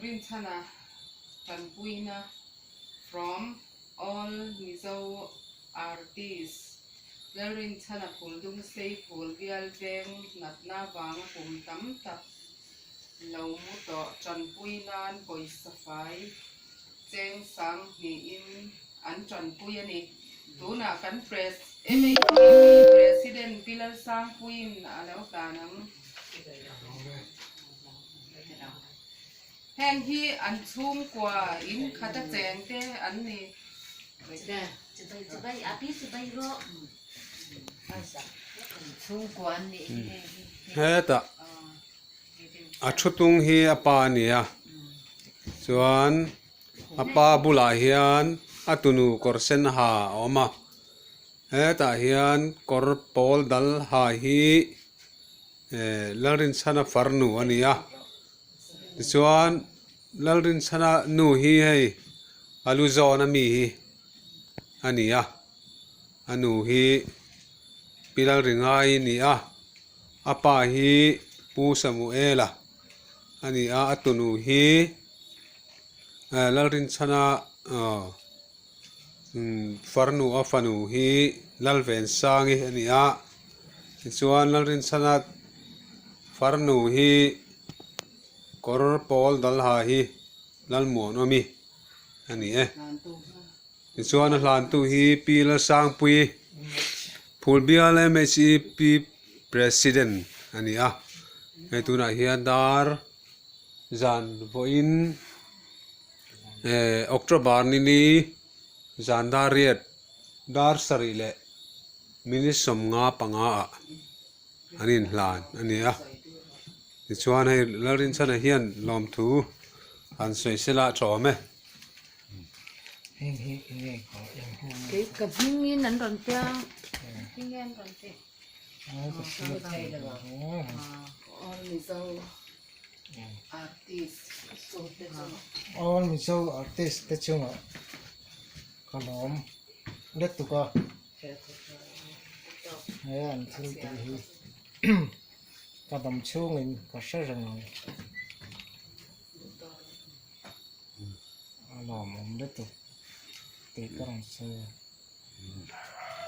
Rinchhana tanpuina from all Mizo artist Lalrinchhana Phuldung Seipul bial veng natna vanga kum tam tak lo mu tawh tanpui nan pawisa fai cheng sang hnihin an tanpui a ni. Tunah kan Pres MHP President Pi Lalsangpuiin a lo hlan ang. Heng hi an chhungkua in khata cheng te an ni. Hetah a thu tung hi a pa a ni a chuan a pa bulah hian a tunu kawr sen ha a awm a hetah hian kawr pawl dal ha hi eh Lalrinchhana farnu a ni a tichuan Lalrinchhana nu hi hei a lu zawn ami hi a ni a a nu hi Pi Lalringai a ni a a pa hi Pu Samuela a ni a a tunu hi eh Lalrinchhana aw umm farnu a fanu hi Lalvensangi a ni a tichuan Lalrinchhana farnu hi kawr pawl dal ha hi Lalmuanawmi a ni e tichuan a hlantu hi Pi Lalsangpuii Phulbial M H E P President a ni a hei tunah hian dar zan vawiin. Eh October ni ni zan dar riat dar sarih leh minute sawmnga panga ah an inhlan a ni a tichuan hei Lalrinchhana hian lawmthu han sawi sela a tha awm e. All Mizo artist te chungah ka lawm lutuk a he an thil tih hi ka dam chhungin ka hre reng ang a lawmawm lutuk tih ka rawn sawi a.